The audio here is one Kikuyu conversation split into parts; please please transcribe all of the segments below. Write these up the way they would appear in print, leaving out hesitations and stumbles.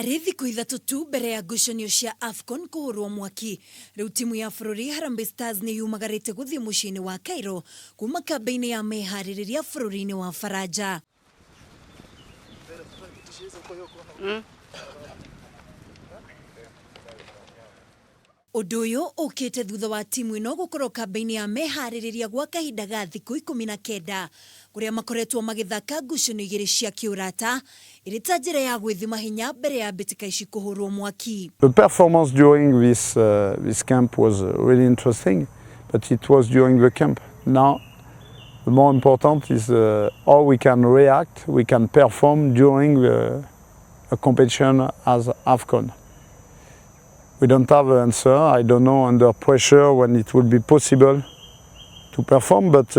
Arĩ thikũ 3 tu mbere ya ngucanio cia AFCON kũhũrwo mwaki, rĩu timu ya bũrũri Harambee Stars nĩ yumagarĩte gũthiĩ mũciĩ-inĩ wa Cairo kuma kambĩ-inĩ ya meharĩrĩria bũrũri-inĩ wa Faranja. Ũndũ ũyũ ũkĩte thutha wa timu ĩno gũkorwo kambĩ-inĩ ya meharĩrĩria gwa kahinda ga thikũ 19 kũrĩa makoretwo magĩthaka ngucanio igĩrĩ cia kĩũrata ĩrĩ ta njĩra ya gwĩthima hinya mbere ya mbĩtĩka ici kũhũrwo mwaki. The performance during this camp was really interesting, but it was during the camp. Now, the more important is how we can react, we can perform during a competition as AFCON. We don't have an answer. I don't know under pressure when it will be possible to perform, but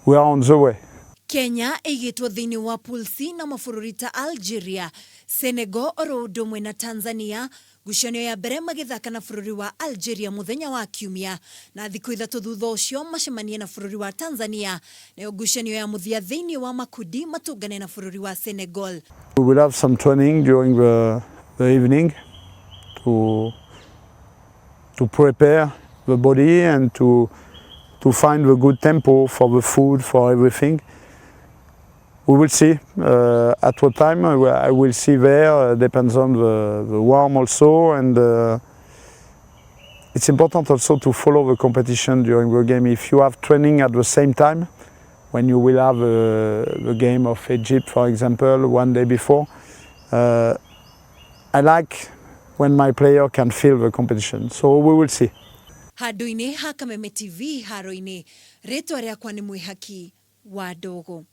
we are on the way. Kenya ĩigĩtwo thĩinĩ wa Pool C na mabũrũri ta Algeria, Senegal oro ũndũ ũmwe na Tanzania. Ngucanio ya mbere magĩthaka na bũrũri wa Algeria mũthenya wa Kiumia, na thikũ 3 thutha ũcio macemanie na bũrũri wa Tanzania, nayo ngucanio ya mũthia thĩinĩ wa makundi matũngane na bũrũri wa Senegal. We will have some training during the evening to prepare the body and to find the good tempo for the food, for everything. We will see at what time I will see there, depends on the warm also, and it's important also to follow the competition during the game. If you have training at the same time, when you will have the game of Egypt, for example, one day before, I like when my player can feel the competition, so we will see. Handũ-inĩ ha Kameme TV haro-inĩ, rĩtwa rĩakwa nĩ Mwĩhaki wa Ndogo.